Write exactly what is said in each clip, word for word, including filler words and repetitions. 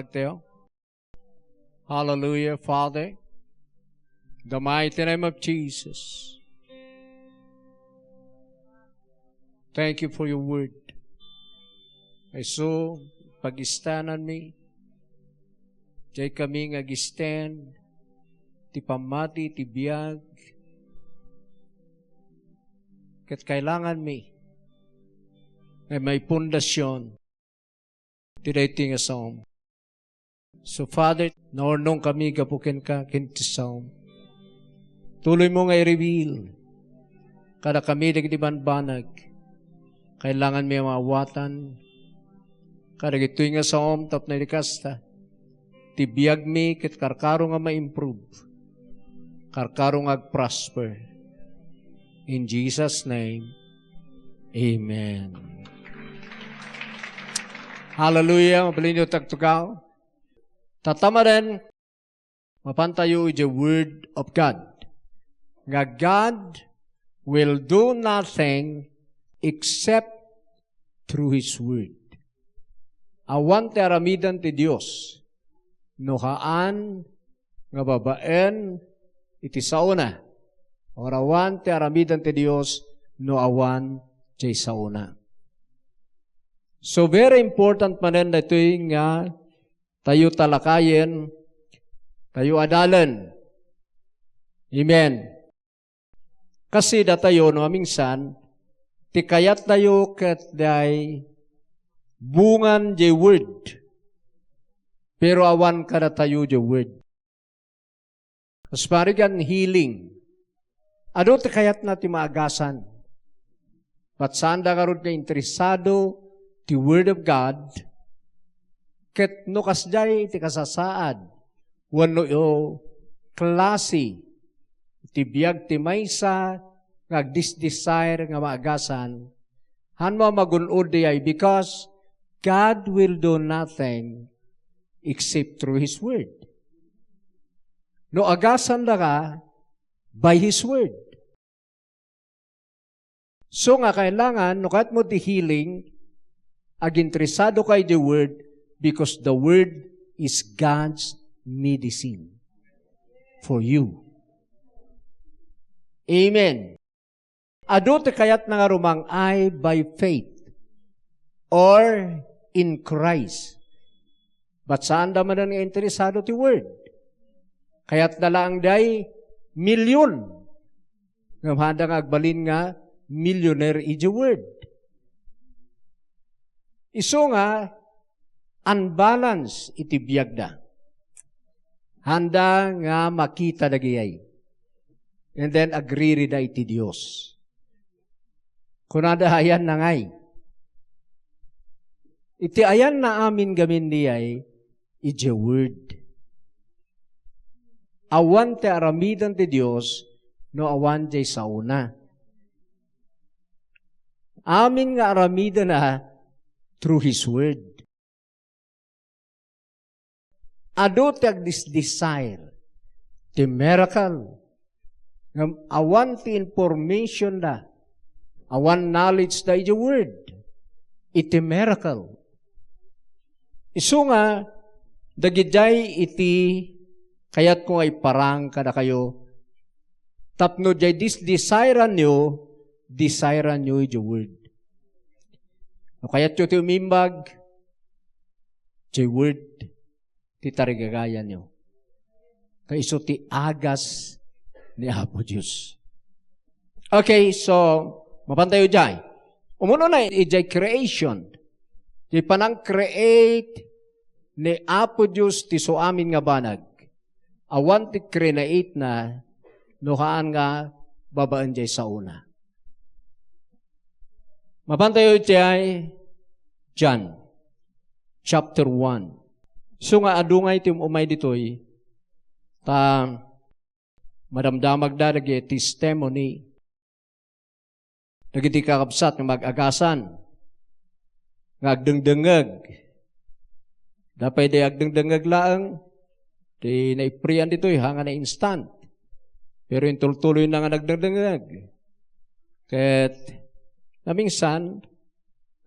Teo. Hallelujah, Father. The mighty name of Jesus. Thank you for your word. Isu, pag-istananmi, diay kami nga ag-stand, ti pammati, ti biag, ket kailanganmi nga may pundasyon ti daytoy nga saom. So, Father, naurnong kami gapu kenka ken ti saom. Tuloy mo nga i-reveal kada kami dagiti banbanag. Kailangan mi maawatan kadagitoy nga saom tapno idi kasta, ti biagmi ket karkaro nga ma-improve, karkaro nga ag-prosper. In Jesus' name, amen. Hallelujah. Mabalinyo tagtugaw. Tatamaden, mapantayo iti Word of God. Nga God will do nothing except through His Word. Awan ti aramiden ti Dios no haan nga babaen iti saona. Or awan ti aramiden ti Dios no awan ti saona. So, very important manen daytoy nga tayo talakayen, tayo adalen. Amen. Kasi datayo, no, amingsan, ti kayattayo ket diay bungan diay word. Pero awan kadatayo diay word. Kas parigan healing. Adu ti kayatna ti maagasan. Bat saanda ngarud nga interesado ti Word of God, ket no kasdiay ti kasasaad, wenno klase ti biag ti maysa nga agdesdesire nga maagasan, haan mo a magun-od diay, because God will do nothing except through His Word. No agasanda ka, by His Word. So nga kailangan, no kayat mo ti healing, aginteresado ka iti Word because the Word is God's medicine for you. Amen. Adu ti kayatna nga rumang-ay by faith or in Christ. But saanda manen nga interesado ti Word. Kayatda laeng diay milyon. Ngem haanda nga agbalin nga millionaire iti Word. Isu nga unbalance iti biagda. Haanda nga makita dagiti. And then agririda iti Dios. Kunada, ayanna ngay. Iti ayanna amin gamin diay, idiay Word. Awan ti aramiden ti Dios no awan diay saona. Amin nga aramidena through His Word. Adu ti agdesdesire ti miracle. Ngem awan ti information da, awan knowledge da iti word, iti miracle. Isu nga, dagidiay iti kayatko nga iparang kadakayo, tapno diay desdesiranyo, desiranyo iti word. No kayatyo ti umimbag, diay word ti tarigagayanyo. Ta isu ti agas ni Apo Dios. Okay, so, mapantayo diay. Umuna idiay creation. Diay panang-create ni Apo Dios ti isu amin nga banag. Awan ti create na no haan nga babaen diay saona. Mapantayo iti ay John chapter one. So nga adu nga iti um-, umay ditoy, ta madamdamagda dagiti testimony dagiti kakabsat nga mag-agasan nga agdengdengngeg. Dapay di agdengdengngeg laeng, ti naiprian ditoy, ha, nga na-instant. Pero intultuloy na nga nagdengdengngeg. Ket, namingsan,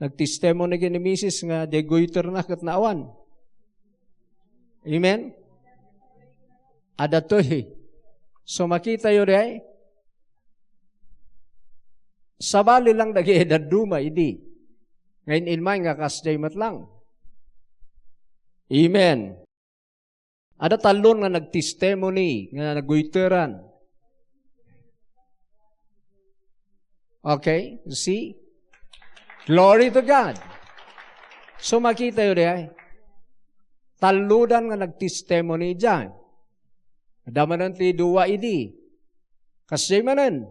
nagtestimony ni misis nga diay goiter na ket naawan. Amen? Adda toy. So, makitayo diay? Sabali lang dagiti dadduma idi. Nga in-, inmay nga kasdiay met lang. Amen. Adda tallon nga nagtestimony nga naggoiteran. Okay? You see? Glory to God. So, makitayo diay. Tallodan nga nagtestimony diay. Adda manen ti dua idi. Kasdiay manen,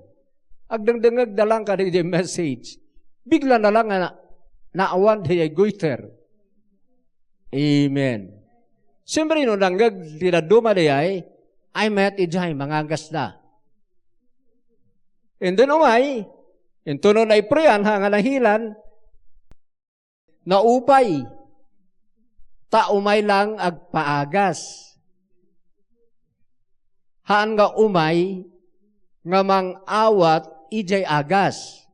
agdengdengngeg da lang kadagiti message. Bigla na lang nga na-, naawan diay goiter. Amen. Siyempre, no nangngeg ti dadduma diay, ay met idiay, mangagasda. And then umay, intono naiprean, ha, nga nahilan, naupay. Ta umay lang agpaagas. Haan nga umay nga mang-awat idiay agas.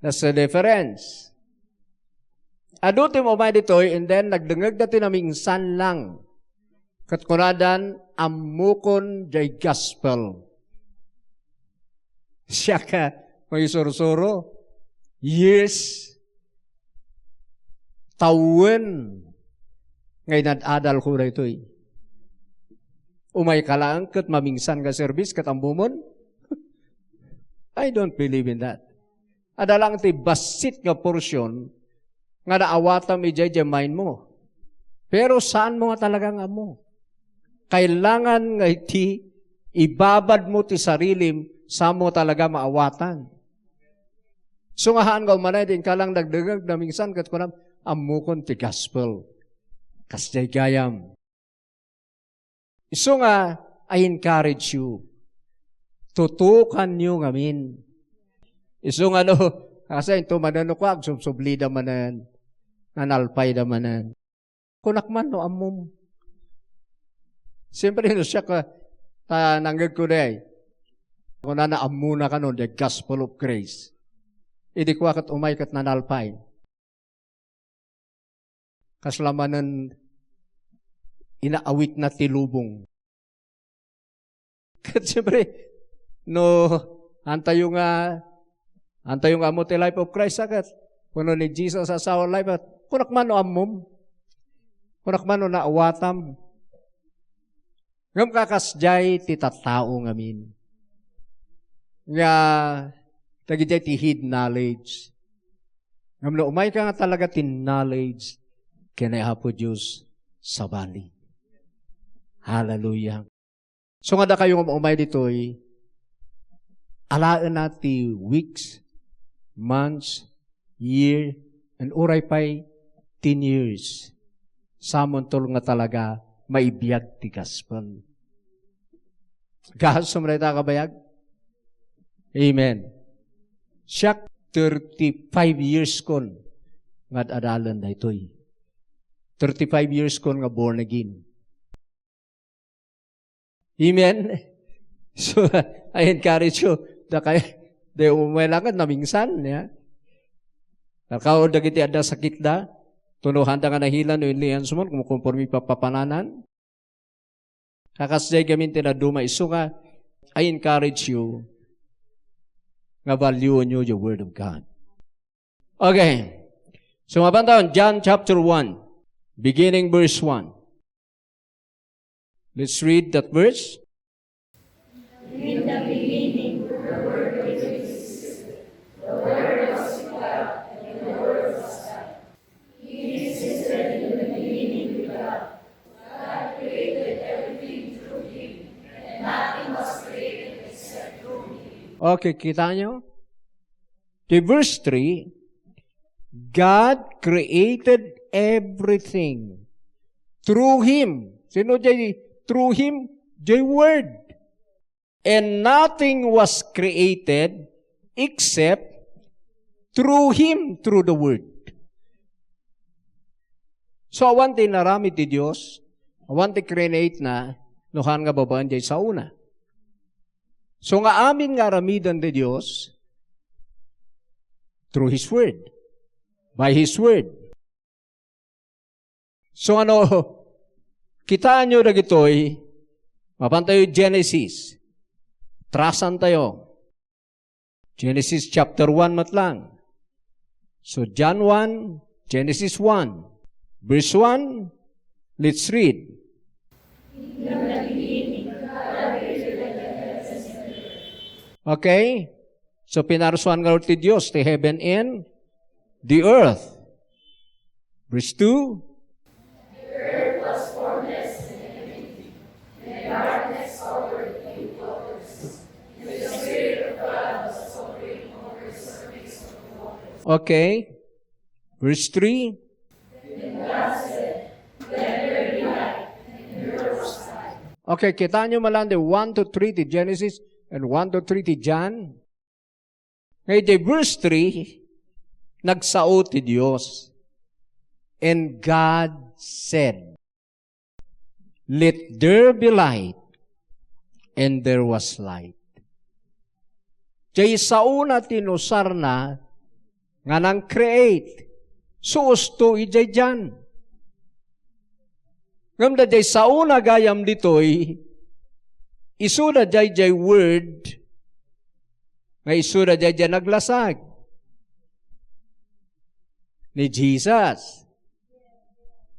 That's the difference. Adu ti umay ditoy, and then nagdengngegda ti namingsan lang. Ket kunadan, "Ammokon diay gospel." Siak a maisursuro. Years. Tawen nga inad-adalko daytoy. Umayka laeng ket mamingsan nga service ket ammomon? I don't believe in that. Adda lang ti bassit nga portion nga naawatam idiay, idiay mind mo. Pero saan mo nga talaga nga ammo? Kailangan nga iti ibabad mo ti sarilim, saan mo talaga maawatan. So nga haan nga umanay, di inka lang nagdengngeg namingsan ket kunam, "Ammokon ti gospel." Kasdiay gayam. Isu nga, I encourage you. Tutukanyo ngamin. Isu nga no, asa into manen no kuak, subsublida manen, nanalpayda manen. Kunak man no ammom. Siyempre, no siak, ah, ta nangngegko diay. Kunana, "Ammona kano, the gospel of grace." Idi kuak ket umay ket nanalpay. Kasla manen inaawitna ti lubong. Ket siyempre, no, antayo nga, antayo nga ammo ti life of Christ, a, ket kuno ni Jesus, "As our life," a, kunak man no ammom? Kunak man no naawatam? Ngem kakasdiay ti tattao ngamin nga dagiti ti head knowledge. Ngem no umayka nga talaga ti knowledge ken ni Apo Dios, sabali. Hallelujah. So nga dakayo nga umay ditoy, alaena ti weeks, months, year, and uray pay ten years. Samontol nga talaga maibiag ti gospel. Gasum dayta kabayag? Amen. Siak, thirty-five years kon nga ad-adalen daytoy. Thirty-five years kon nga born again. Amen? So, I encourage you. Dakay, di umay lang ket namingsan, ya. Alkaw dagiti adda sakitda, tunuhanda nga nahilan no inlian sumon, kumukonforme papapananan. Kakasdiay gamin ti naduma isu nga, I encourage you nga valueonyo the Word of God. Okay. So, mapantayon, John chapter one, beginning verse one. Let's read that verse. In the beginning, the Word existed. The Word was with God, and the Word was God. He existed in the beginning with God. God created everything through him, and nothing was created except through him. Okay, kita nyo? Di verse three, God created everything through him. Sino jay through him? Jay Word. And nothing was created except through him, through the Word. So, awan ti inaramid ti Dios, awan ti create na, no haan nga babaen jay saona. So nga amin nga aramiden ti Dios through His Word, by His Word. So ano, Kitaenyo dagitoy, mapantayo Genesis. Trasantayo. Genesis chapter one met lang. So, John one, Genesis one, verse one, let's read. Okay? So, pinarsuan ngarud ti Dios ti heaven and the earth. Verse two. Okay. Verse three. Okay, kitaenyo man lang di one to three ti Genesis and one to three ti John. Nga idiay verse three, nagsao ti Dios. And God said, "Let there be light," and there was light. Diay saona ti inusarna nga nang-create. Suosto idiay dian. Ngem daydiay saona gayam ditoy, isuda daydiay word, nga isuda daydiay naglasag. Ni Jesus.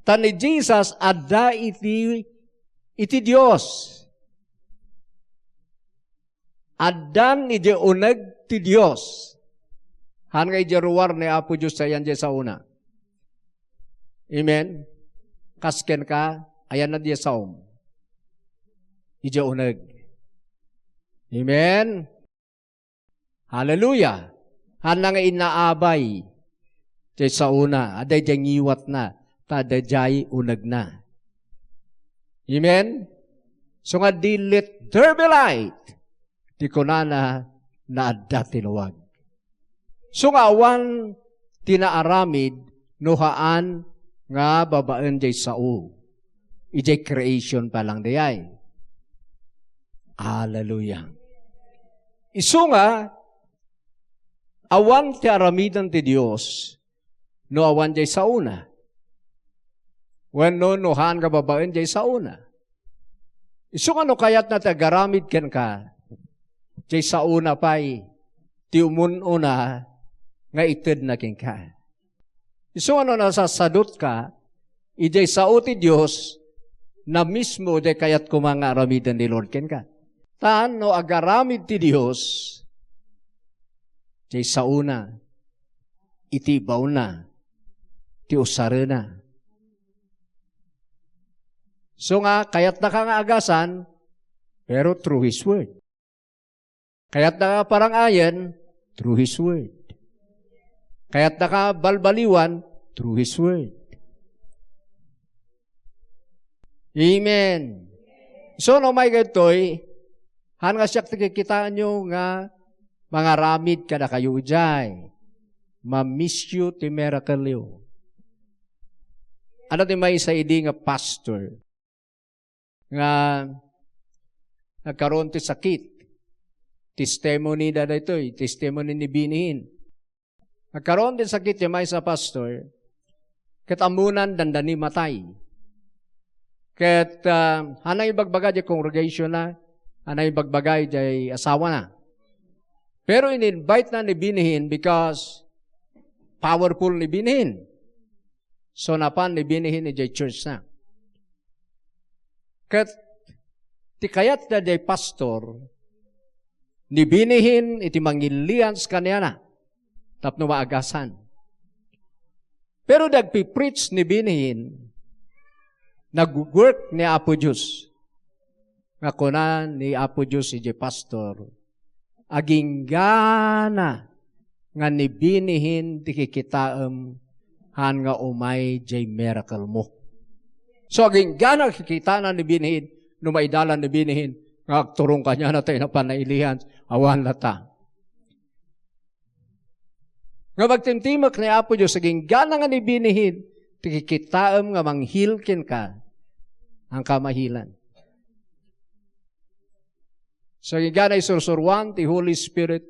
Ta ni Jesus, adda iti, iti Dios. Addan idiay uneg ti Dios. Han nga idiay ruar ni Apo Dios, ayan diay saona. Amen? Kas kenka, ayan na diay saom. Idiay uneg. Amen? Hallelujah! Hanna nga innaabay diay saona, adda diay ngiwatna, ta adda diay unegna. Amen? So nga di, "Let there be light," ti kunana, naadda ti lawag. So nga awan ti naaramid no haan nga babaen diay sao. Idiay creation pa lang dayay. Hallelujah. Isu nga, awan ti aramiden ti Dios no awan diay saona. Wenno, no haan nga babaen diay saona. Isu nga no kayatna ti agaramid kenka, diay saona pay ti umun-una nga itedna kenka. Isu nga no nasasadutka, idiay sao ti Dios, na mismo diay kayat koma nga aramiden ni Lord kenka. Ta no agaramid ti Dios, diay saona, iti ibaonna, ti usarena. So nga, kayatnaka nga agasan, pero through His Word. Kayatnaka parangayen, through His Word. Kayatnaka balbaliwan, through His Word. Amen. So, no, may gaytoy, han nga siak ti kikitaenyo nga mangaramid kadakayo idiay. Ma-miss you ti miracle yo. Adda ti maysa idi nga pastor nga nagkaroon ti sakit. Testimony da daytoy, testimony ni Binihin. Nagkaroon ti sakit ti maysa pastor, ket ammonan dandani matay. Ket, ah, hanay ibagbaga diay congregation na, hanay ibagbaga diay asawa na. Pero in-invite na ni Binihin because powerful ni Binihin. So, napan ni Binihin idiay church na. Ket ti kayat daydiay pastor, ni Binihin iti mangilians kaniana tapno maagasan. Pero dagpi-preach ni Binihin, nag-work ni Apo Dios. Nga kuna ni Apo Dios idiay pastor, "Aginggana nga ni Binihin ti kikitaem, han nga umay diay miracle mo." So, aginggana kikitana ni Binihin, no maidalan ni Binihin, nga agturong kaniana ta napan na ilians, awan lata. Nga magtimtimek ni Apo Dios, aginggana nga ni Binihin, ti kikitaem nga manghil kenka, ang kamahilan. So, aginggana isursuruan ti Holy Spirit,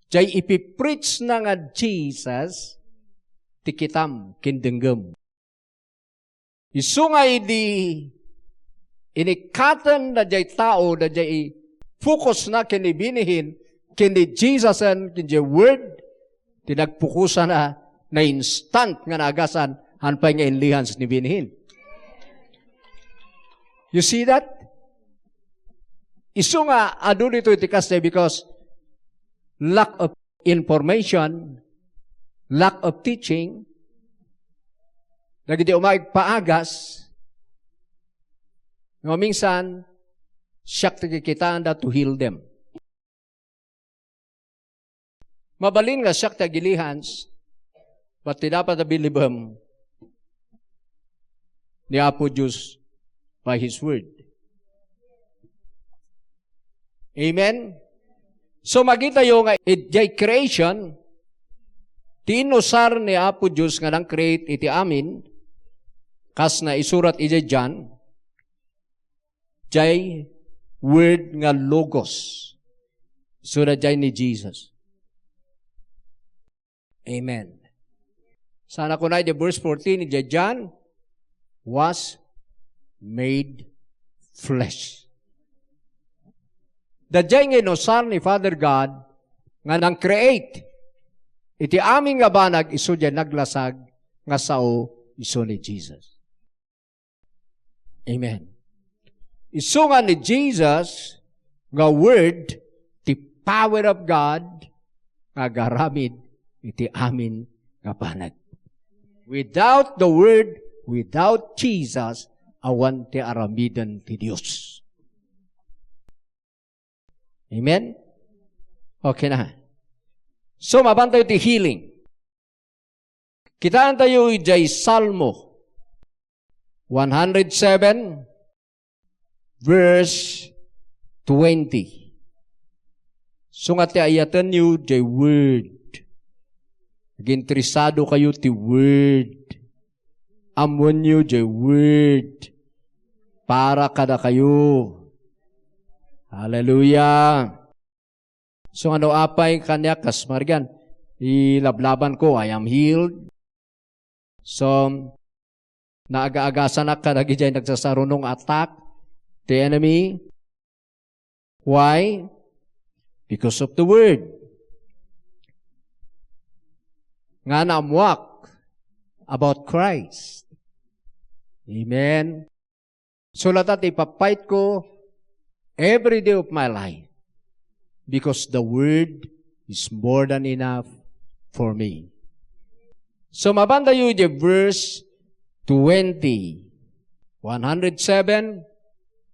diay ipipreach na nga Jesus, ti kitam, ken denggem. Isu nga idi inikkaten daydiay tao, daydiay focus na ken ni binihin, ken ni Jesusen, ken diay Word, ti nagpukosan na, na instant nga naagasan, han pay nga inlihans ni binihin. You see that? Isu nga adu ditoy ti kasta because lack of information, lack of teaching, dagiti umagpaagas, nga minsan, siak ti kikitaanda to heal them. Mabalin nga siak ti agilihans, but ti dapat a bilibem ni Apo Dios by His Word. Amen? So, makitayo nga idiay creation, ti inusar ni Apo Dios nga nang-create iti amin, kas naisurat idiay John, jay Word nga Logos. Isu daydiay ni Jesus. Amen. Sana kunay di verse fourteen, idiay John, was made flesh. Daydiay nga inusar ni Father God nga nang-create iti amin nga banag isu diay naglasag nga sao isu ni Jesus. Amen. Isu nga ni Jesus nga Word, ti power of God, nga agaramid iti amin nga banag. Without the Word, without Jesus, awan ti aramiden ti Dios. Amen? Okay na. So, mapantayo ti healing. Kitaentayo idiay Salmo one hundred seven, verse twenty. Isu nga ti ayatenyo diay Word. Aginteresado kayo ti Word. Ammoenyo diay Word para kadakayo. Hallelujah. So, ano apay kaniak kas marigan? Ilablaban ko, "I am healed." So, naagaagasanak kadagiti nagsasaruno nga attack ti enemy. Why? Because of the Word. Nga naammuak about Christ. Amen. So, latta ti ipa-fight ko every day of my life because the Word is more than enough for me. So, mapantayo iti verse twenty. One hundred seven,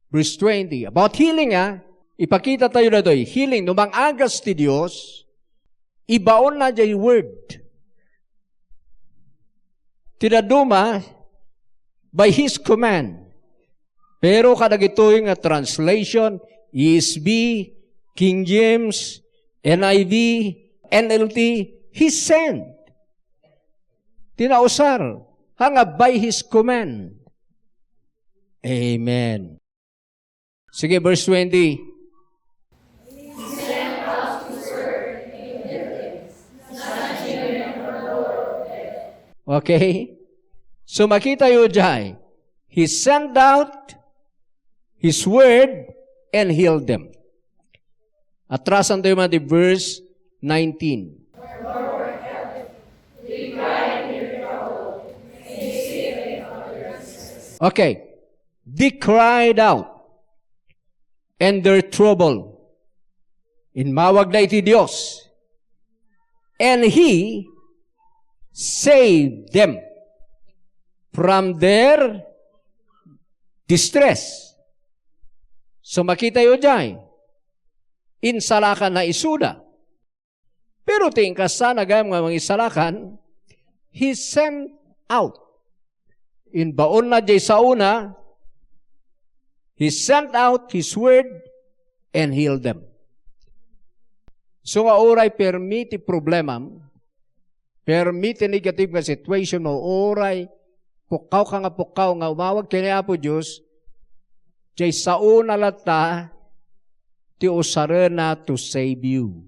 verse twenty. About healing, ah. Ipakitatayo daytoy. Healing, no mang-agas ti Dios, ibaonna diay Word. Ti dadduma, by His command. Pero kadagitoy nga translation, E S V, King James, N I V, N L T, He sent. Ti nausar, ha nga by His command. Amen. Sige, verse twenty. Okay? So, makitayo diay. He sent out His word and healed them. Atrasantayo man ti verse nineteen. Okay. They cried out and their trouble. Inmawagda iti Dios. And He saved them from their distress. So, makitayo diay, insalakan na isuda. Pero ti inkasana gayam nga mangisalakan, He sent out. Inbaonna diay saona, He sent out His word and healed them. So nga uray permi ti problemam, permi ti negative nga situation mo, uray pukkaw ka nga pukkaw nga umawag ken ni Apo Dios, diay saona latta ti usarena to save you.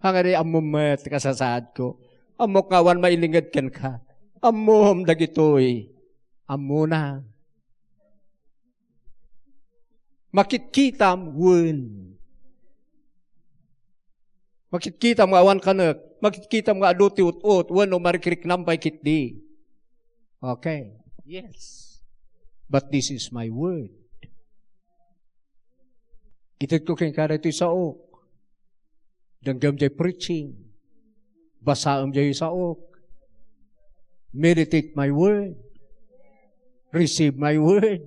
Nga di ammom met kasasaadko. Ammok nga awan mailinged kenka. Ammom dagitoy. Ammona. Makitkitam wen. Makitkitam nga awan kanek. Makitkitam nga adu ti ut-ot wenno marikriknam pay ketdi. Okay. Yes. But this is my word. Itedko kenka daytoy saok. Denggem jay preaching. Basaem jay saok. Meditate my word. Receive my word.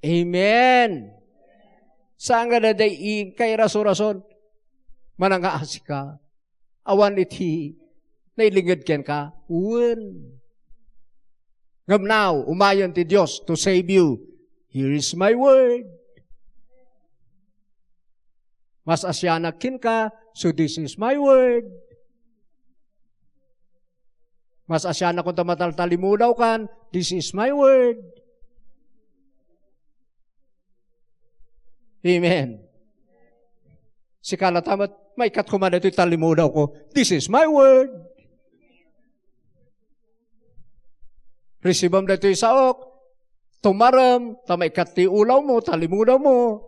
Amen. Saan nga daydiay kairaso-rason? Manangaasi ka. Awan iti nailinged kenka? Wen. Ngem now, umayen ti Dios to save you. Here is my word. Mas asianak kenka, so this is my word. Mas asianak kung ta mataltalimudawkan, this is my word. Amen. Sika latta met, maikkat koma daytoy tallimudaw ko. This is my word. Receive-am daytoy saok. Tumarem, ta maikkat ti ulaw mo, tallimudaw mo.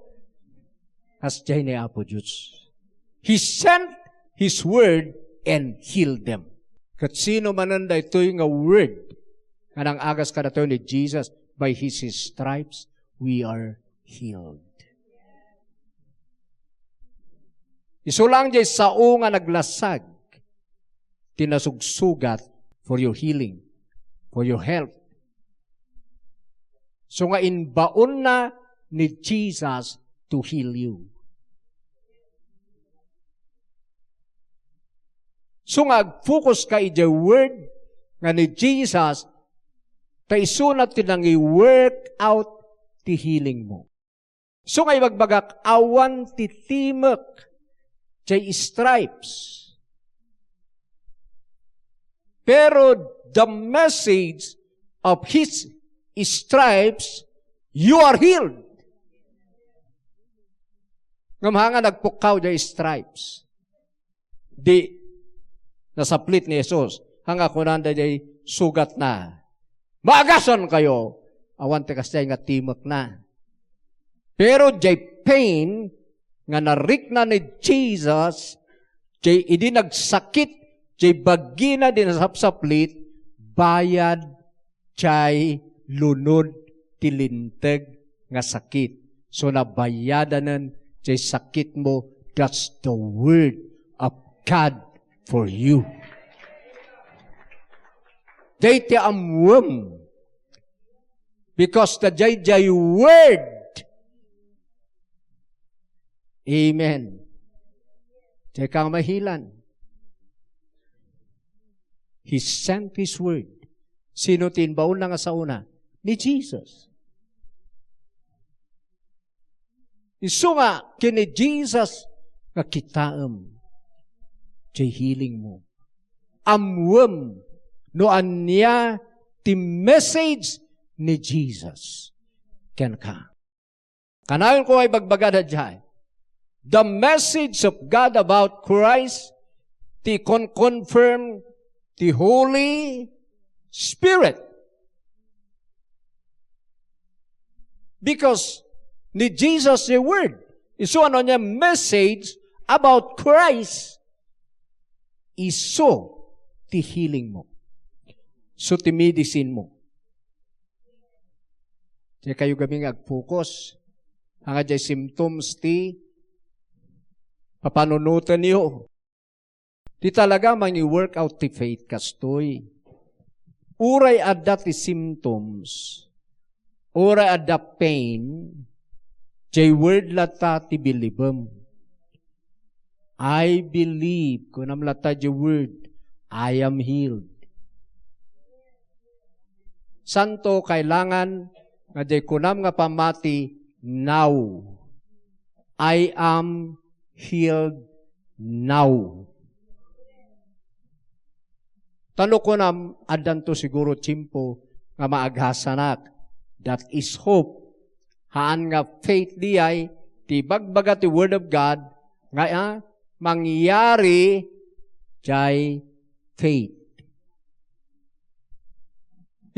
Kasdiay ni Apo Dios. He sent His word and healed them. Ket sino manen daytoy nga word nga nang-agas kadatayo ni Jesus? By His stripes, we are healed. Isu lang jay sao nga naglasag ti nasugsugat for your healing, for your health. So nga inbaonna ni Jesus to heal you. So nga agfocus ka idiay word nga ni Jesus, ta isuna ti nangi-work out ti healing mo. So nga ibagbagak, awan ti timek jay stripes. Pero the message of His stripes, you are healed. Ngem haan nga nagpukkaw jay stripes. Di nasaplit ni Jesus. Haan nga kunana jay sugatna, "Maagasankayo." Awan ti kasdiay nga timekna. Pero jay pain nga narikna ni Jesus, jay idi nagsakit jay bagina di nasapsaplit, bayad jay lunod ti linteg nga sakit. So, nabayadanen jay sakitmo. That's the word of God for you. Jay ti ammuem. Because ta jay, jay word. Amen. Jay ka nga mahilan. He sent His word. Sino ti inbaonna nga saona? Ni Jesus. Isu nga ken ni Jesus nga kitaem jay healing mo. Ammuem no ania ti message ni Jesus kenka. Kanayon ko nga ibagbagada jay, the message of God about Christ, ti kon-confirm ti Holy Spirit. Because ni Jesus ti word, isu ano niya message about Christ, isu ti healing mo. So ti medicine mo. Daykayo gamin nga agfocus. Haan nga jay symptoms ti papanunotenyo. Ti talaga mangi-work out ti faith kastoy. Uray adda ti symptoms, uray adda pain, jay word latta ti bilibem. "I believe," kunam latta jay word, "I am healed." Santo, kailangan nga jay kunam nga pammati, "Now, I am healed now." Ta no kunam, addanto siguro tiempo nga maagasanak. That is hope. Haan nga faith diay ti ibagbaga ti Word of God nga, ah, mangyari Jay faith.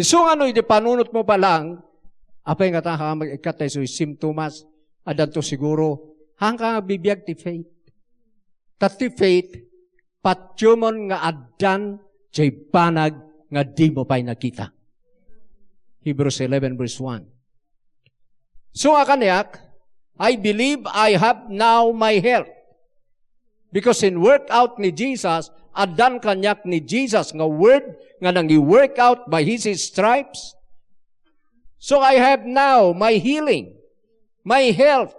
Isu nga no idi panunotmo pa lang, apay nga ta, ha, mag-ikkat tayo so symptoms, addanto siguro, haan ka nga agbibiag ti faith. Ta ti faith, patiemon nga addan jay banag nga dimo pay nakita. Hebrews eleven verse one. So, nga kaniak, I believe I have now my health. Because in work out ni Jesus, addan kaniak ni Jesus nga word nga nangi-work out by his stripes. So I have now my healing, my health.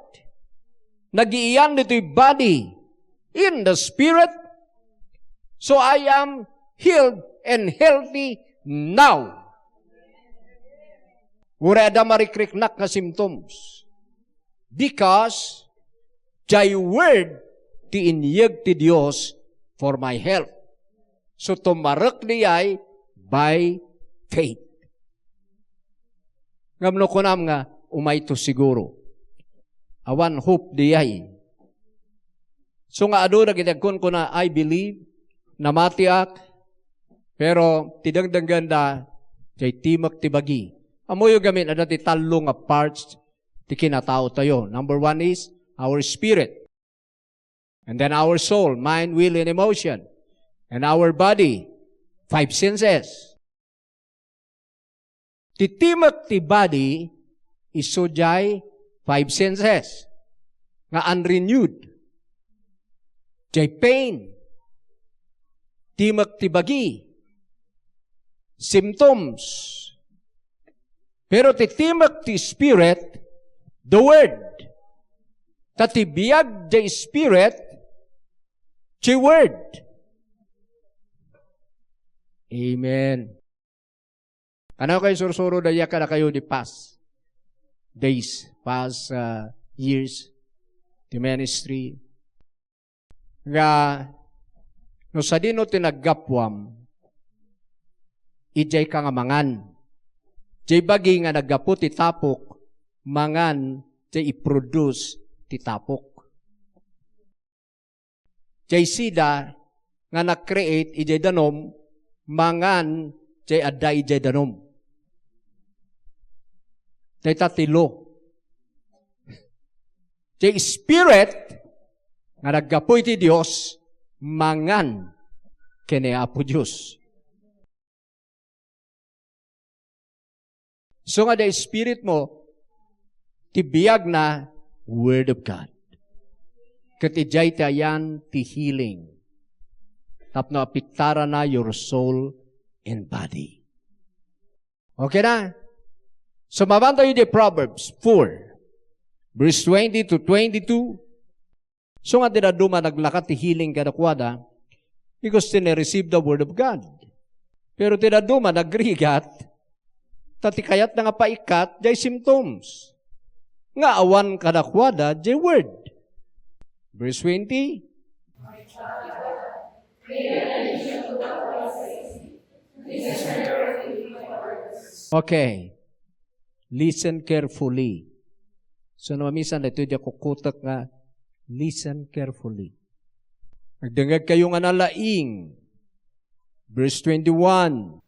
Nagiiyan ditoy body in the spirit. So I am healed and healthy now. Uray adda marikriknak nga symptoms. Because jay word ti inyeg ti Dios for my health. So, tumarek dayay by faith. Ngem no kunam nga, umayto siguro. Awan hope dayay. So nga adu dagiti agkunkuna, "I believe, namatiak," pero ti dengdengnganda, jay timek ti bagi. Ammoyo gamin, adda ti tallo nga parts ti kinataotayo. Number one is our spirit. And then our soul, mind, will, and emotion. And our body, five senses. Ti timek ti body, isu jay five senses nga unrenewed. Jay pain, timek ti bagi, symptoms. Pero ti timek ti spirit, the word. Ta ti biag jay spirit, jay word. Amen. Kanayo kayo sursuro dayta kadakayo di past days, past, uh, years, the ministry. Nga, no sadino ti naggapuam, idiay ka nga mangan. Jay bagi nga naggapu ti tapok, mangan jay i-produce ti tapok. Jay sida nga nag-create idiay danum, mangan jay adda idiay danum. Dayta ti law. Jay spirit nga naggapu iti Dios, mangan ken ni Apo Dios. So nga di spirit mo, ti biag na Word of God. Ket idiay ti ayan ti healing. Tapno apektarana your soul and body. Okay na? So, mabantayo di Proverbs four, verse twenty to twenty-two. So nga ti dadduma naglakat ti healing kadakuada because they receive the word of God. Pero ti dadduma nagrigat, ta ti kayatna nga paikkat, jay symptoms. Nga awan kadakuada, jay word. Verse twenty. Okay. Listen carefully. So, no, minsan, daytoy diay kukutek nga, listen carefully. Agdengngeg kayo nga nalaing. Verse twenty-one.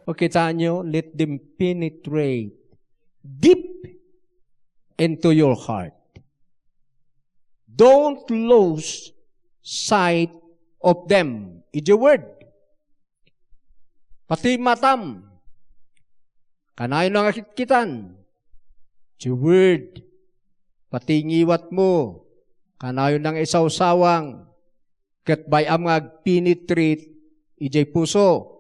O, kitaenyo, let them penetrate deep into your heart. Don't lose sight of them. Idiay word. Pati matam. Kanayon nga kitkitan. Idiay word. Pati ngiwatmo. Kanayon nga isawsawang. Ket bay-am nga agpenetrate idiay puso.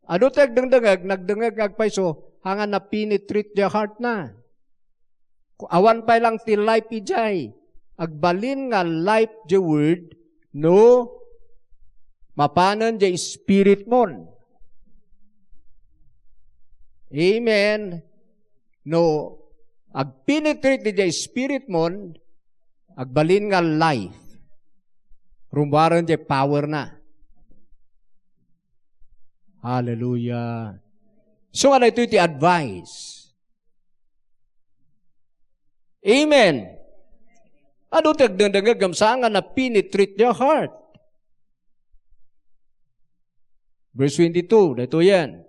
Adu ti agdengdengngeg, nagdengngeg nga agpayso, haan nga napenetrate idiay heart na. Awan pay lang ti life idiay. Agbalin nga life idiay word, no mapanen idiay spirit mon. Amen. No agpenetrate idiay spirit mon, agbalin nga life. Rummuaren idiay power na. Hallelujah. So, nga daytoy ti advice. Amen. Adu ti agdengdengngeg ngem saan nga na-penetrate your heart. Verse twenty-two, daytoyen.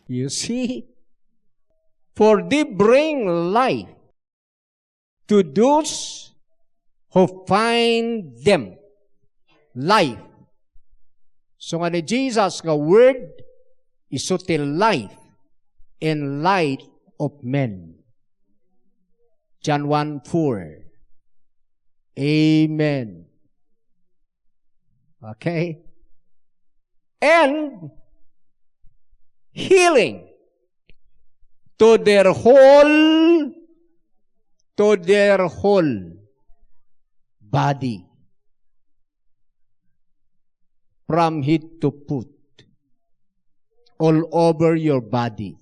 You see? For they bring life to those who find them. Life. So nga ni Jesus nga word, isu ti life and light of men. John one four. Amen. Okay? And healing to their whole, to their whole body. From head to foot. All over your body.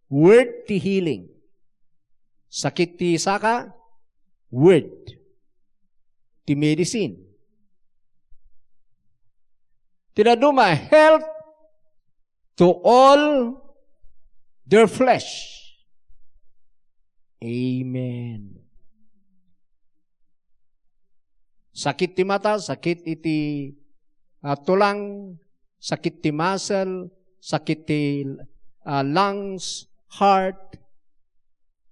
Word ti healing. Sakit ti saka, word ti medicine. Ti dadduma, health to all their flesh. Amen. Sakit ti mata, sakit iti, ah, tulang, sakit ti muscle, sakit ti, ah, lungs, heart,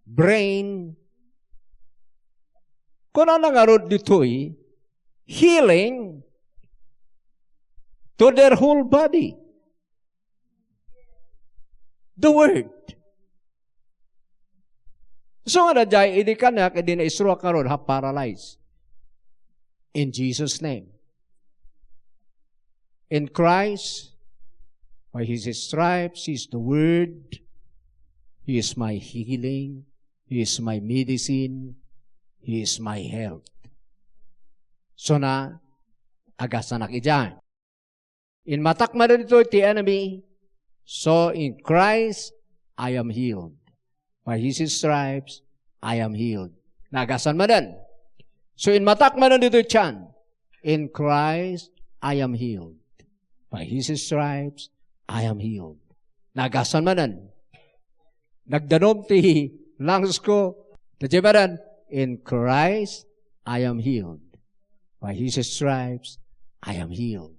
brain. Kunana ngarud ditoy, healing to their whole body. The word. So nga daydiay, idi kaniak, idi naisruak ngarud, half paralyzed. In Jesus' name. In Christ, by His stripes, He is the Word, He is my healing, He is my medicine, He is my health. So na, agasanak idiay. Inmatak manen ditoy ti enemy, so in Christ, I am healed. By His stripes, I am healed. Naagasan manen. So inmatak manen ditoy tiyan, in Christ, I am healed. By His stripes, I am healed. Naagasan manen. Nagdanum ti lungs ko. Daydiay manen, in Christ, I am healed. By His stripes, I am healed.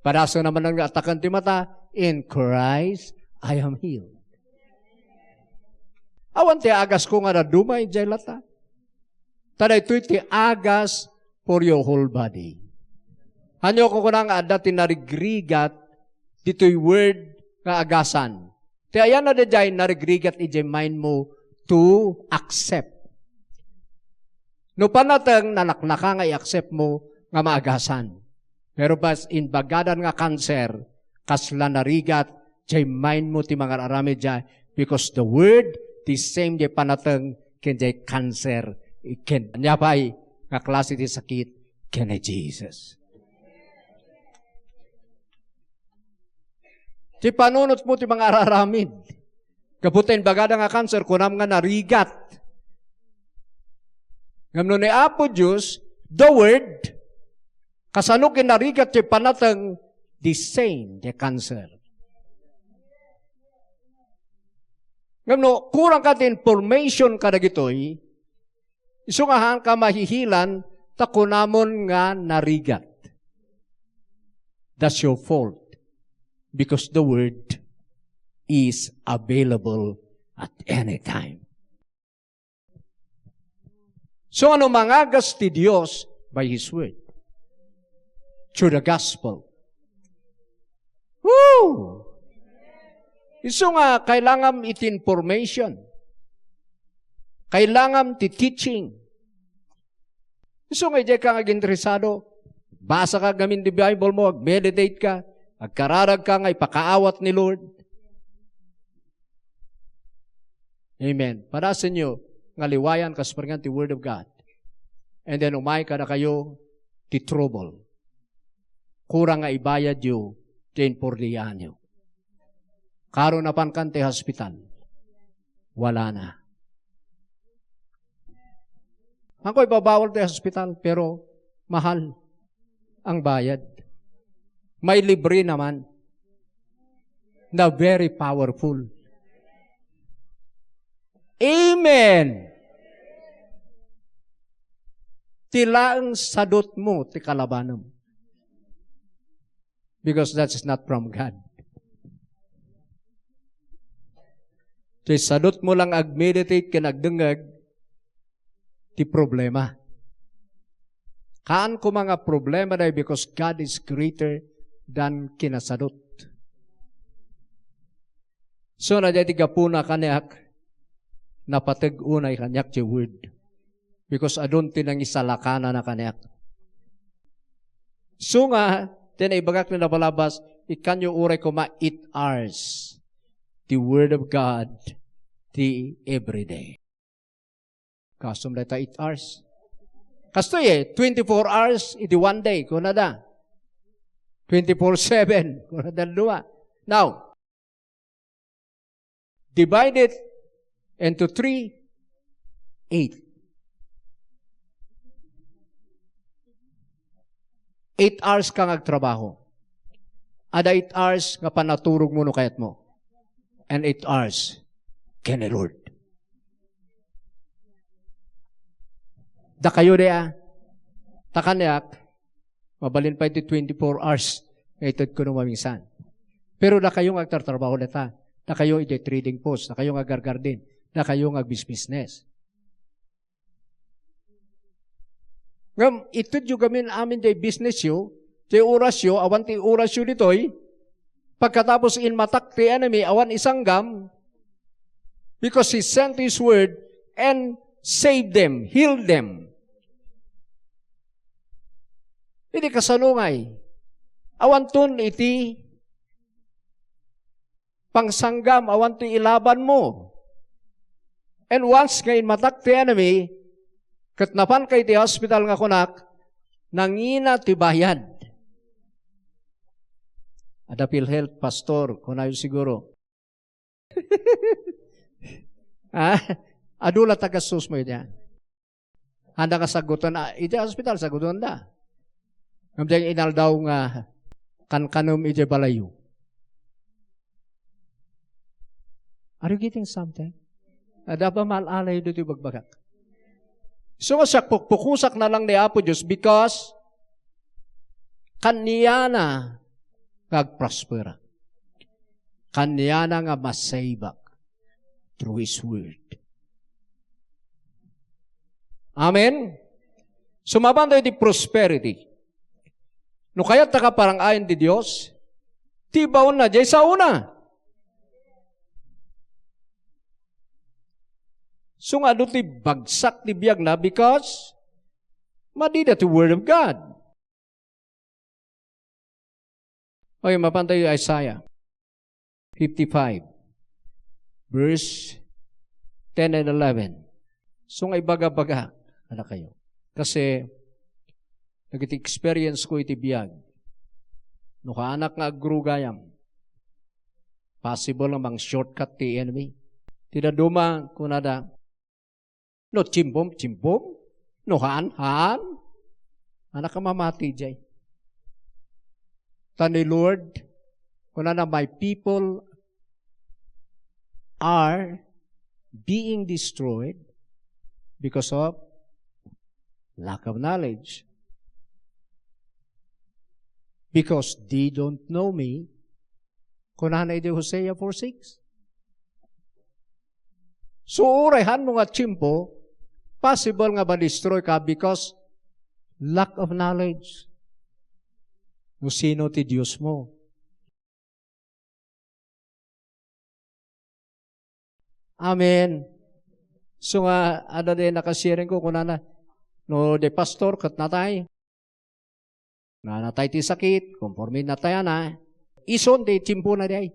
Padasem manen nga ataken ti mata, in Christ, I am healed. Awan ti agasko nga dadduma idiay lata. Ta daytoy ti agas for your whole body. Ania ko kuna nga adda ti narigrigat ditoy word nga agasan? Ti ayanna daydiay narigrigat idiay mind mo to accept. No panateng, nanaknaka nga i-accept mo nga maagasan. Pero bas, imbagadan nga cancer, kasla narigat, diay mind mo ti mangar-aramid diay, because the word, the same diay panateng, ken diay cancer, ken ania pay nga klase ti sakit, ken ni Jesus. Ti panunot mo ti mangar-aramid. Gapu ta imbagada nga cancer, kunam nga narigat. Ngem no ni Apo Dios, the word, kasano ket narigat ti panateng, the same, the cancer. Ngem no kurang ka ti information kadagitoy, isu nga haanka mahihilan ta kunamon nga narigat. That's your fault. Because the word is available at any time. So, ano mangagas ti Dios? By His word. Through the gospel. Woo! Isu nga, kailangan iti information. Kailangan ti teaching. Isu nga, idiay ka nga aginteresado, basa ka gamin di Bible mo, ag-meditate ka, agkararag ka nga ipakaawat ni Lord. Amen. Padasenyo nga liwayan kas parngan ti Word of God. And then umay kadakayo ti trouble. Kurang nga ibayadyo ti importananyo. Karo napankan ti hospital. Wala na. Ako ipabawal ti hospital, pero mahal ang bayad. May libre naman na very powerful. Amen. Ti laeng sadutmo ti kalabanem. Because that is not from God. Ti sadutmo lang ag-meditate ken agdengngeg ti problema. Haan koma nga problema dayta because God is greater than kinasadut. So, na dayta ti gapuna kaniak, napateg unay kaniak ti word. Because adun ti nangisalakanana kaniak. So nga, ti naibagak ni napalabas, ikkanyo uray koma eight hours ti Word of God ti everyday. Kasum dayta eight hours. Kastoy eh, twenty-four hours, iti one day, kunada. Twenty-four seven, kunada dua. Now, divide it into three, eight. Eight hours ka nga agtrabaho. Ada eight hours nga panaturog mo no kayat mo. And eight hours ken ni Lord. Dakayo di a. Ta kaniak, mabalin pay ti twenty-four hours nga itedko no maminsan. Pero dakayo nga agtartrabaho dayta. Dakayo iti trading post, dakayo nga aggargardin, dakayo nga agbisbisnes. Ngem itedyo gamin amin ti business yo, ti oras yo, awan ti oras yo ditoy. Pagkatapos inmatak ti enemy, awan isanggam, because He sent His word and saved them, healed them. Idi kasano ngay? Awanton iti pangsanggam, awan ti ilaban mo. And once nga inmatak ti enemy, ket napan ka iti hospital nga kunak, nangina ti bayad. Ada PhilHealth, pastor, kunayo siguro. Ah, adu la tagastos mo iti. Anda nga sagutan, ah, iti hospital, sagutan da. Ngem diay inaldaw nga kankanem iti balayyo. Are you getting something? Adda ba maal-alayo ditoy bagbagak? So nga siak, pukpukusak na lang ni Apo Dios because kaniana nga agprosperak. Kaniana nga masaibak through His Word. Amen? Sumaban tayo di prosperity. No kayat ta kaparang-ayan di Dios, ti baonna, diay saona. So nga adu ti bagsak ti biagna because madida ti Word of God. Okay, mapan tayo Isaiah fifty-five, verse ten and eleven. So nga ibaga-baga, anak kayo. Kasi, nagiti experience ko iti biag. No kaanak nga agrugayam, possible nga mang shortcut ti enemy. Ti daduma, kunada, no timpom, timpom. No haan, haan. Anak ka mamati jay. Ta ni Lord, kunana, "My people are being destroyed because of lack of knowledge. Because they don't know me." Kunana iti Hosea four six. So, uray haan mo nga tiempo, possible nga ma-destroy ka because lack of knowledge. No sino ti Dios mo. Amen. So nga, ada di nakasiring ko, kunana, no, di pastor, ket natay. Nga natay ti sakit, konforme natayana. Isu ti tiempona di ay.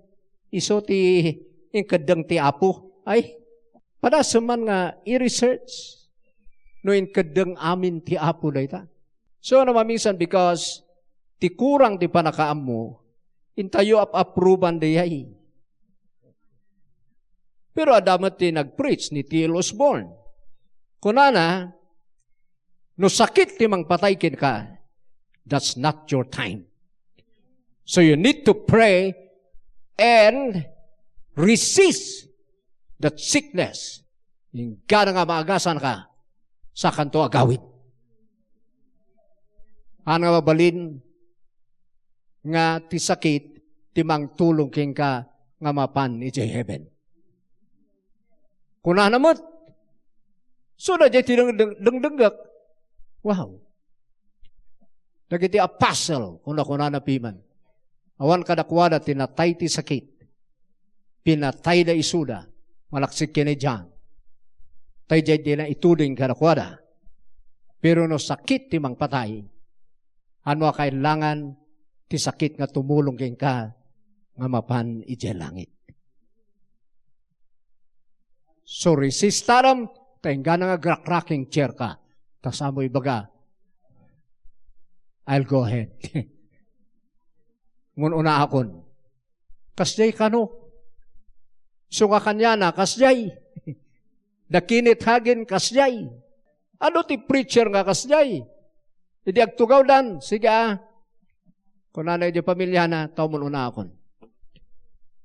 Isu ti inkeddeng ti Apo. Ay, padasem man nga i-research no inkeddeng amin ti Apo dayta. So, ano maminsan, because ti kurang ti panakaammo, intayo ap-approvean di ay. Pero adda met ti nag-preach ni T L Osborne. Kunana, "No sakit ti mangpatay kenka, that's not your time. So you need to pray and resist that sickness. Inggana nga maagasan ka, sakanto agawid. Haan nga mabalin nga ti sakit ti mangtulong kenka nga mapan idiay heaven. Kunana met, so, daydiay ti deng-, deng-, dengdengngek. Wow. Dagiti apostle, kuna-kunana piman. Awan kadakuada ti natay ti sakit. Pinatayda isuda, malaksid ken ni John. Daydiay ti naituding kadakuada. Pero no sakit ti mangpatay, ano a kailangan ti sakit nga tumulong kenka nga mapan idiay langit? So, resist them, ta inggana nga agrakraking chair ka. Ta saan mo ibaga, "I'll go ahead." Ngun-unaakon. Kasdiay kano? Isu nga kaniana, kasdiay. Da Kenneth Hagin, kasdiay. Adu ti preacher nga kasdiay? Idi agtugawdan, sige, a. Kunana iti pamiliana, "Tawon unakon."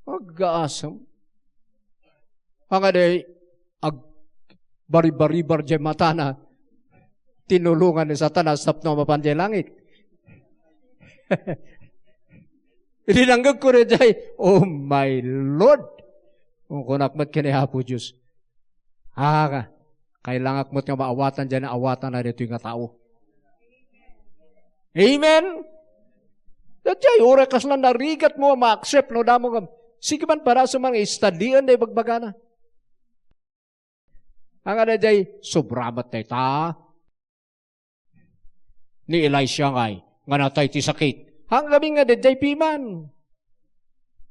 Aggaasem. Ania di agbaribar-ribar diay matana, tinulongan ni Satanas tapno mapan diay langit. Idi nanggegko diay, "Oh my Lord!" Kunkunak met ken ni Apo Dios, "Ah, kailangak met nga maawatan diay naawatan a ditoy nga tao." Amen? Daydiay, uray kasla narigat mo, ma-accept, no, damo nga, sige man, para sa mga istadien na ibagbagana. Ania daydiay, sobra met dayta. Ni Elisha ngay, nga natay ti sakit. Ania ngamin nga daydiay piman.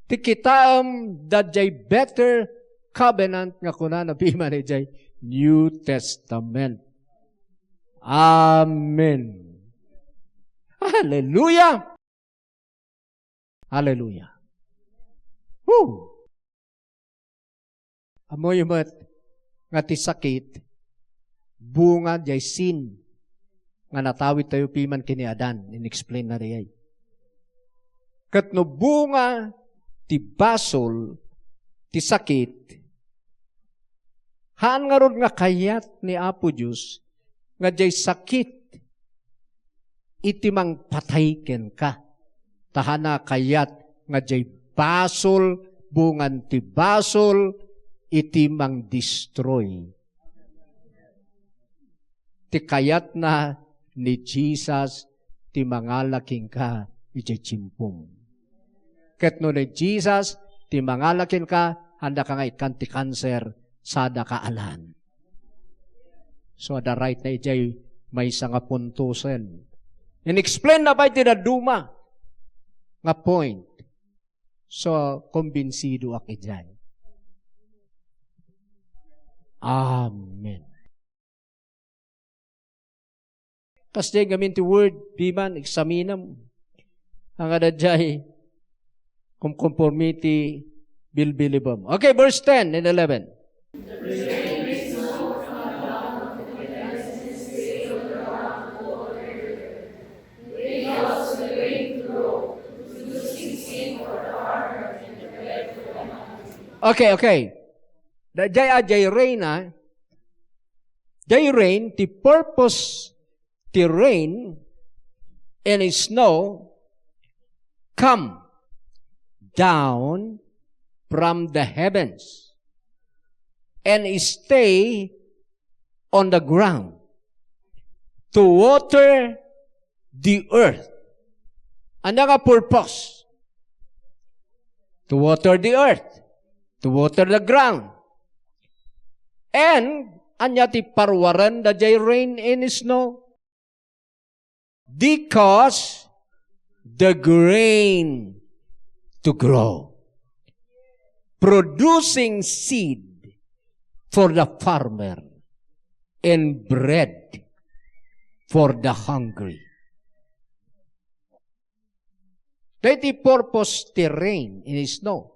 Ti kitaem, daydiay better covenant nga kunana piman idiay New Testament. Amen. Hallelujah. Hallelujah. Woo! Ammoyo met nga ti sakit, bunga diay sin nga natawidtayo piman ken ni Adan, in-explain na diay. Ket no bunga ti basol ti sakit, haan ngarud nga kayat ni Apo Dios nga diay sakit iti mangpatay kenka. Ta haanna kayat nga diay basol, bungan ti basol, iti mangdestroy. Ti kayatna ni Jesus ti mangala kenka idiay tiempom. Ket no ni Jesus ti mangala kenka, haandaka nga ikkan ti kanser, sadaka alan. So, adda right na idiay maysa nga puntosen. In-explain na pay ti dadduma nga point. So, kumbinsidoak idiay. Amen. Kasdiay ngamin ti word, piman, examinem. Ania daydiay, kumkonforme ti bilbilibem. Okay, verse ten and eleven. Okay, okay. Daydiay a diay rain, a. Diay rain, ti purpose ti rain and snow come down from the heavens and stay on the ground to water the earth. Ania nga purpose? To water the earth, to water the ground. And ania ti paruaren daydiay rain and snow? Because the grain to grow, producing seed for the farmer and bread for the hungry. Daytoy purpose ti rain and snow.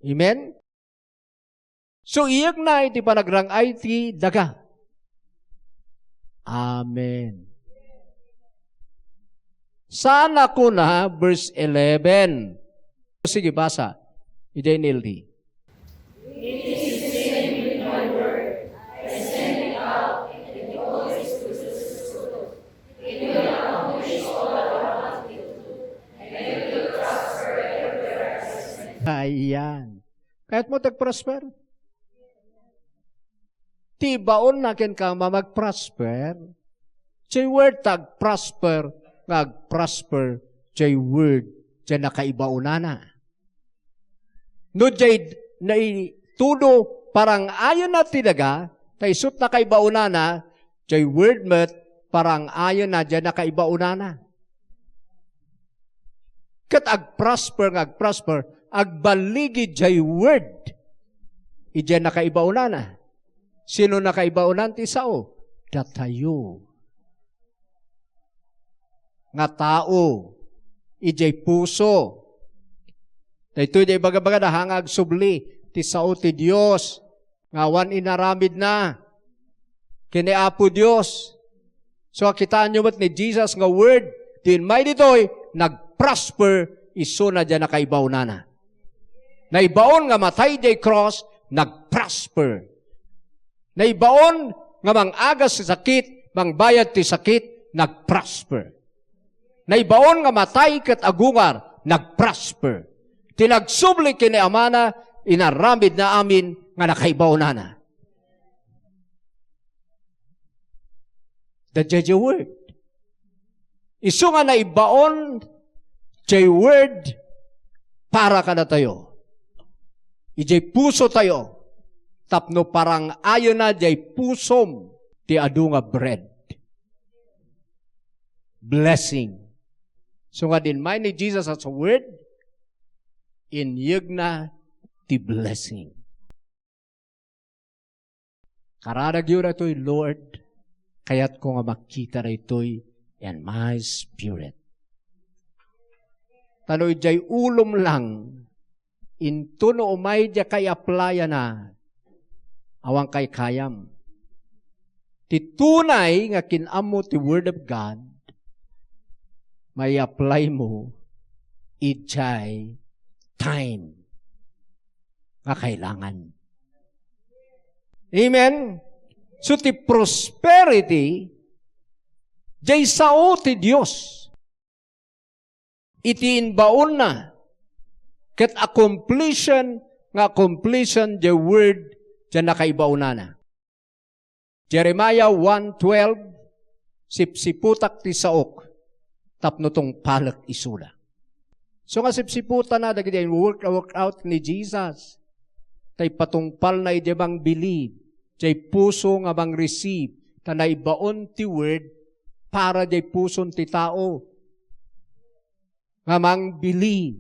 Amen? So, iyegna iti panagrang-ay ti daga. Amen. Saan a kuna, verse eleven. Sige, basa. Idiay N L T. Ayan. Kayatmo ti agprosper? Ti ibaonna kenka nga mag-prosper, jay word ta agprosper, nga agprosper, jay word, jay nakaibaonana. No jay naitudo parang-ayonna ti daga, ta isu ti nakaibaonana, jay word met parang-ayonna jay nakaibaonana. Ket agprosper nga agprosper, agballigi jay word. Idiay nakaibaonana. Sino nakaibaonan ti sao? Datayo nga tao. Idiay puso. Daytoy diay ibagabagada, haan nga agsubli ti sao ti Dios nga awan inaramidna ken ni Apo Dios. So, kitaenyo met ni Jesus nga word, ti immay ditoy, nagprosper, isuna diay nakaibaonana. Naibaon nga matay diay cross, nagprosper. Naibaon nga mangagas ti sakit, mangbayad ti sakit, nagprosper. Naibaon nga matay ket agungar, nagprosper. Ti nagsubli ken ni Amana, inaramidna amin nga nakaibaonana. The J J word. Isu nga naibaon jay word para kadatayo. Idiay pusotayo. Tapno parang-ayonna jay pusom ti adu nga bread. Blessing. So nga diay immay ni Jesus as a word, inyegna ti blessing. Karadagyo daytoy, Lord, kayatko nga makita daytoy in my spirit. Ta no idiay ulom lang, intono umay diak i-apply-ana, awan kaykayam. Ti tunay nga kin-ammo ti Word of God, mai-apply mo idiay time nga kailangan. Amen? So, ti prosperity, jay sao ti Dios. Iti imbaonna, ket accomplishon nga accomplishon jay word jay nakaibaonana. Jeremiah one twelve, "Sipsiputak ti saok, tapno tungpalek isuna." So nga sipsiputana dagiti work, work out ni Jesus, ta ipatungpalna idiay mangbilib, jay puso nga mang-receive, ta naibaon ti word para jay puson ti tao nga mangbilib.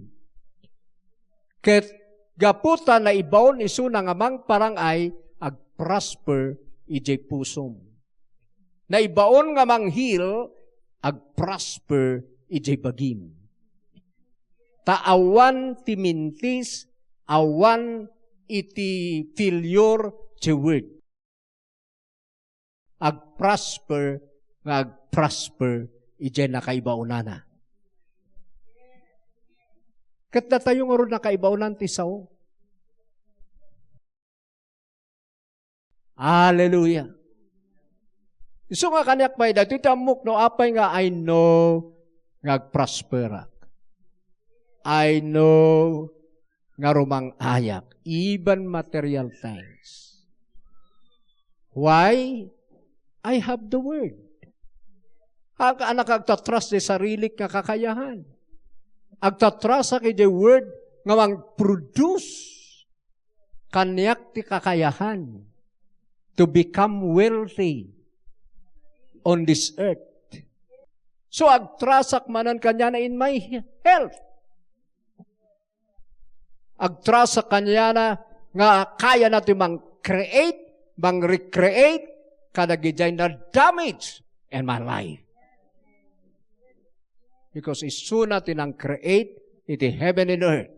Ket gapu ta naibaon isuna nga mangparang-ay, agprosper idiay pusom. Naibaon nga mang-heal, agprosper idiay bagim. Ta awan ti mintis, awan iti failure ti word. Agprosper nga agprosper idiay nakaibaonana. Ket datayo ngarud nakaibaonan ti sao. Hallelujah. Isu nga kaniak pay, daytoy ti ammok no apay nga I know nga agprosperak. I know nga rumang-ayak, even material things. Why? I have the word. Ag-, anak, agtatrust ti sarilik nga kakayahan. Agtatrustak iti word nga mang-produce kaniak ti kakayahan to become wealthy on this earth. So, agtrustak manen kaniana in my health. Agtrustak kaniana nga kayana ti mang-create, mang-recreate kadagiti na-damage in my life. Because isuna ti nang-create iti heaven and earth.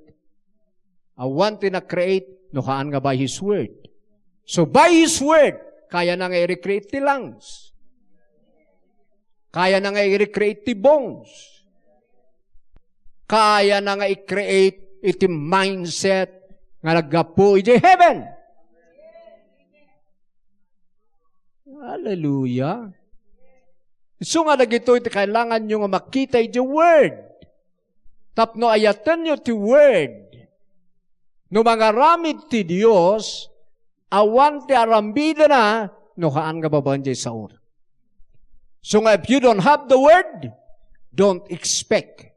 Awan ti na-create no haan nga by His word. So by His word, kayana nga i-recreate ti lungs. Kayana nga i-recreate ti bones. Kayana nga i-create iti mindset nga naggapu idiay heaven. Hallelujah. Isu nga dagitoy ti kailanganyo nga makita idiay Word. Tapno ayatenyo ti Word. No mangaramid ti Dios, awan ti aramidena no haan nga babaen diay sao. So nga if you don't have the Word, don't expect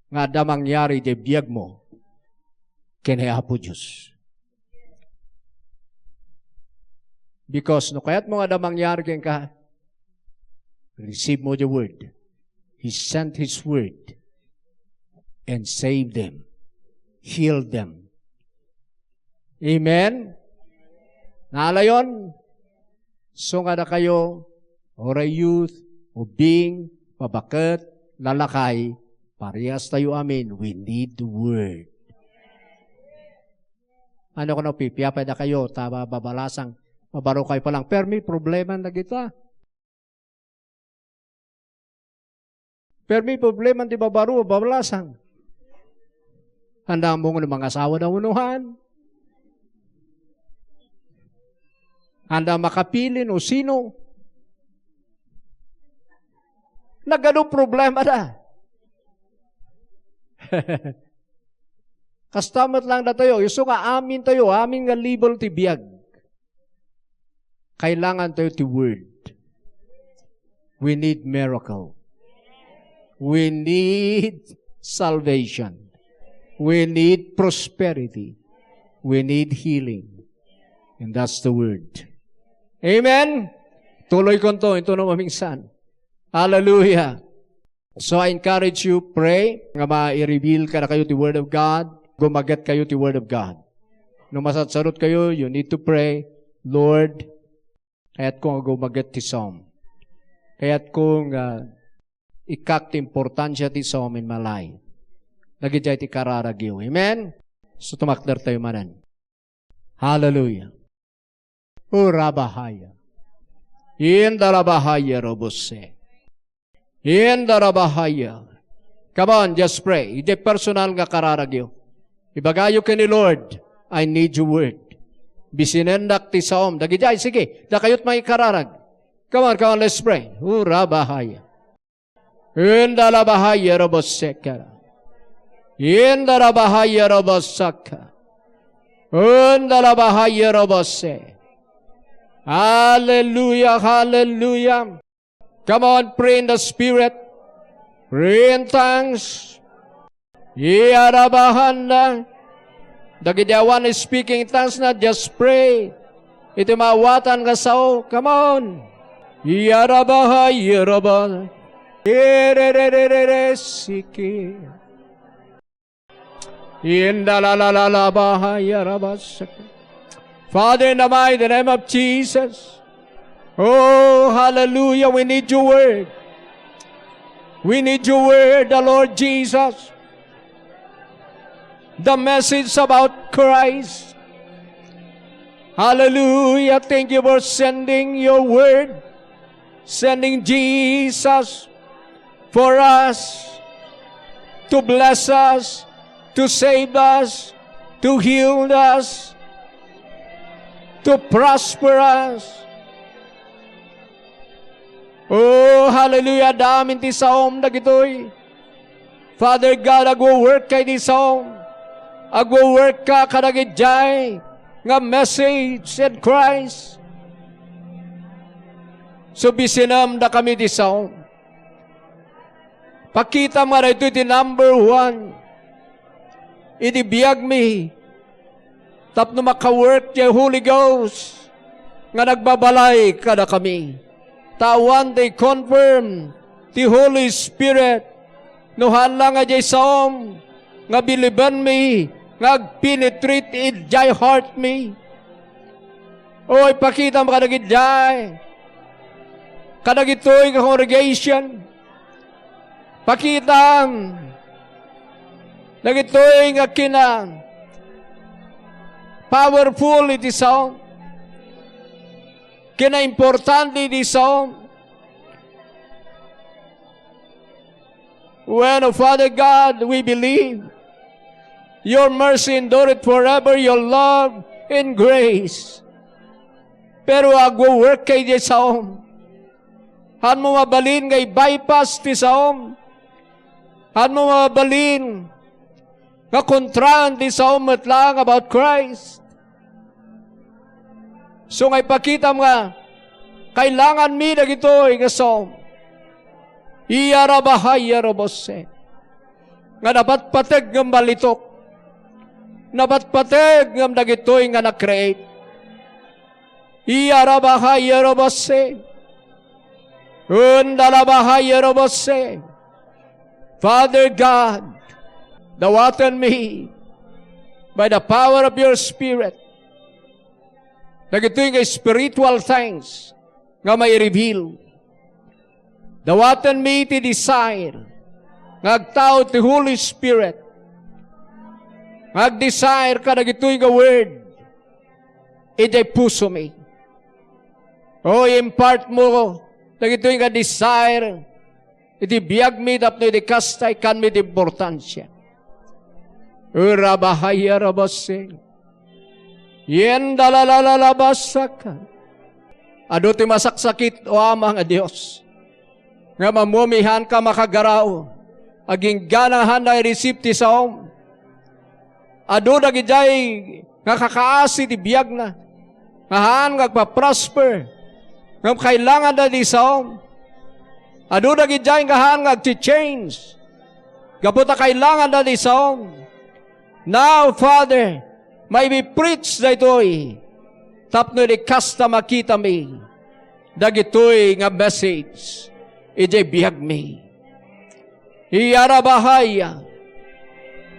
nga adda mangyari diay biagmo ken ni Apo Dios. Because no kayatmo nga adda mangyari kenka, receive mo the Word. He sent His Word and saved them, healed them. Amen? Nalayon? So nga dakayo, uray youth, ubing, babaket, lalakay, parehas tayo amin, we need the Word. Ano ko no, pipiapay dakayo, ta ba-, babalasang, mabaro kayo pa lang. Permi, problema na kita. Permi problema ti babaro, babalasang. Anda mo nga mangasawa da unuhan. Anda makapili no sino. Nagado problema da. Kasta met lang datayo, isu nga amin tayo, amin nga level ti biag. Kailangan tayo ti Word. We need miracle. We need salvation. We need prosperity. We need healing. And that's the Word. Amen? Tuloy ko to, ito na mamingsan. Hallelujah. So I encourage you, pray nga ma-reveal kadakayo ti Word of God, gumaget kayo ti Word of God. No masadsarot kayo, you need to pray, "Lord, kayat ko nga gumaget ti saom. Kayat ko nga ikak ti importansia ti saom in my life." Dagidiay ti kararagyo. Amen? So tumakder tayo manen. Hallelujah. Urabahaya. Indarabahaya robose. Indarabahaya. Come on, just pray. Iti personal nga kararagyo. Ibagayo ken ni Lord, "I need your word. Bisinendak ti saom." Dagidiay, sige. Dakayot mangikararag. Come on, come on, let's pray. Urabahaya. Inda la bahaya roboseka. Inda la bahaya robosaka. Inda la bahaya robose. Hallelujah, hallelujah. Come on, pray in the Spirit. Pray in tongues. Iyarabahanda. Dagiti awan speaking tongues na, just pray. Iti maawatan nga sao, come on. Iyarabaha, iyaraba. Irerererere, siki. Indalalalalabaha, iyarabasaka. Father, in the mighty name of Jesus. Oh, hallelujah. We need your word. We need your word, the Lord Jesus. The message about Christ. Hallelujah. Thank you for sending your word, sending Jesus for us, to bless us, to save us, to heal us, to prosper us. Oh, hallelujah. Daamin ti saom dagitoy. Father God, agwo-work ka iti saom. Agwo-work ka kadagidiay nga message in Christ. So, bisinam dakami ti saom. Pakitam nga daytoy ti number one iti biagmi tapno maka-work ti Holy Ghost nga nagbabalay kadakami. Ta awan ti confirm ti Holy Spirit no haan la nga diay saom nga bilibenmi nga agpenetrate idiay heartmi. O, ipakitam kadagidiay, kadagitoy nga congregation. Pakitam dagitoy nga kina powerful iti saom, kina importante iti saom. When, O Father God, we believe, your mercy endureth forever, your love and grace. Pero agwo-work kay di saom. Hanmo mabalin nga i-bypass ti saom. Hanmo mabalin nga kontraan ti saom met laeng about Christ. So nga ipakitam nga kailanganmi dagitoy nga saom. Iya rabahay ya robose. Nga napatpateg ngem balitok. Napatpateg ngem dagitoy nga na-create. Iya rabahay ya robose. Unda rabahay ya robose. Father God, dawatenmi by the power of your Spirit. Dagitoy nga spiritual things nga maireveal. Dawatenmi ti desire nga agtao ti Holy Spirit. Nga agdesire kadagitoy nga word idiay pusomi. O, impart mo dagitoy nga desire iti biagmi tapno iti kasta, ikkanmi ti importansia. Urabahaya rabase. Yen dalalalalabasaka. Adu ti masaksakit, O Ama nga Dios, nga mammumihanka makagaraw, agingganahanda i-receive ti saom. Adu dagidiay nga kakaasi ti biagna, nga haan nga agpa-prosper, ngem kailanganda ti saom. Adu dagidiay nga haan nga agchi-change, gapu ta kailanganda ti saom. Now, Father, maibi-preach daytoy tapno idi kasta makitami dagitoy nga message idiay biagmi. Iyarabahaya.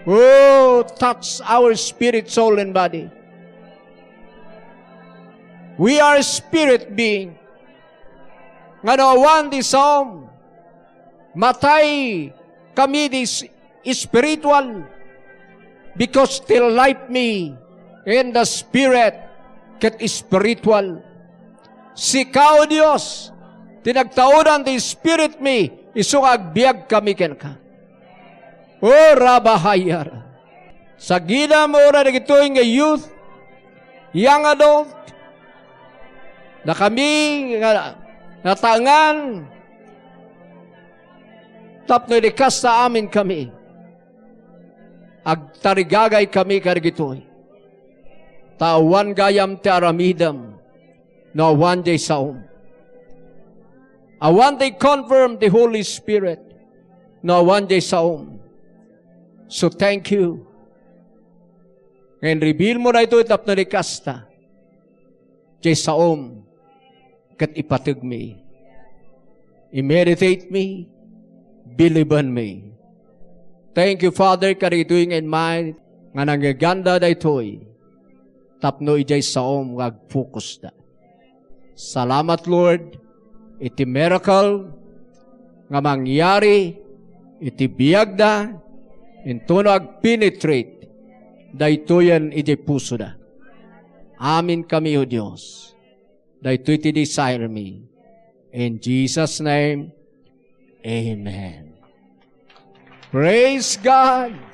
Oh, touch our spirit, soul, and body. We are spirit being. Nga no awan ti saom, matay kami di s-, spiritual, because ti life mi in the spirit ket spiritual. Sika, O Dios, ti nagtaudan ti spirit mi, isu nga agbiag kami kenka. O rabahayar. Sagidam uray dagitoy nga youth, young adult, dakami nga nataengan tapno idi kasta amin kami, agtarigagay kami kadagitoy. Ta awan gayam ti aramidem no awan diay saom. Awan ti confirm ti Holy Spirit no awan diay saom. So thank you. Nga in-reveal mo daytoy tapno idi kasta, diay saom ket ipategmi. I-meditate mi, biliben mi. Thank you, Father, kadagitoy nga inmay nga nangaganda daytoy tapno idiay saom nga agfocusda. Salamat, Lord, iti miracle nga mangyari iti biagda, intono agpenetrate daytoyen iti pusoda. Amin kami, O Dios. Daytoy ti desire mi. In Jesus' name, amen. Praise God!